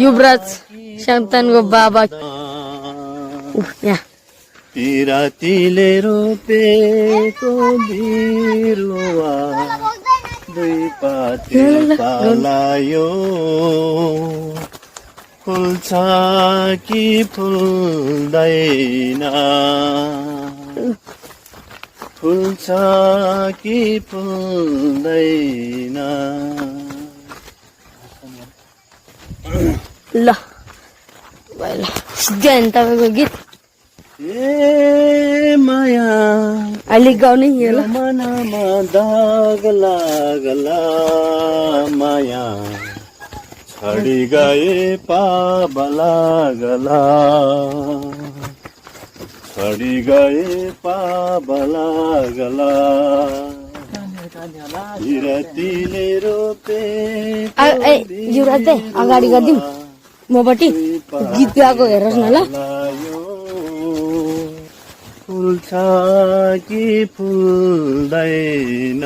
युवराज सन्तानको बाबा यहाँ पिरातीले रोपेको बिरुवा दुई पाती पालायो फुल्छ कि फुल्दैन फुल्छ कि फुल्दैन ल सिद्धियो तपाईँको गीत ए माया अहिले गाउने यो ल मनमा दाग लागला माया छडी गए पाप लागला छडी गए पाप लागला विरतीले रोपे युवराज दाइ अगाडि गरिदिउँ मपट्टि गीत गाएको हेरोस् न ल फुल्छ कि फुल्दैन